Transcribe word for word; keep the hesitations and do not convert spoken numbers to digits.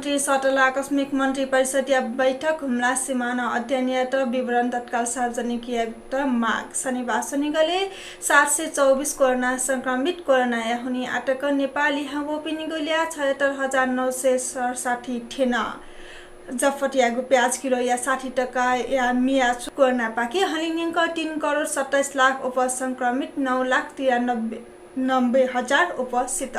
मन्त्री सतल आकस्मिक मन्त्री परिषदया बैठक, हुम्ला सीमाना अध्ययन यायेत विवरण तत्काल सार्वजनिक यायेत माग। शनिबार स्वनिगलय् सात सय चौबिस कोरोना संक्रमित। कोरोनाया हुनिं आःतक नेपाल लिहां वःपिनिगु ल्याः छयहत्तर हजार नौ सय सडसठी थ्यन। जफत याःगु प्याज किलोया साठी टकाया मिया छु। कोरोनापाखें हलिंन्यंक तीन करोड सत्ताइस लाख उपसंक्रमित, नौ लाख तिरानब्बे, नब्बे हजार उपसित।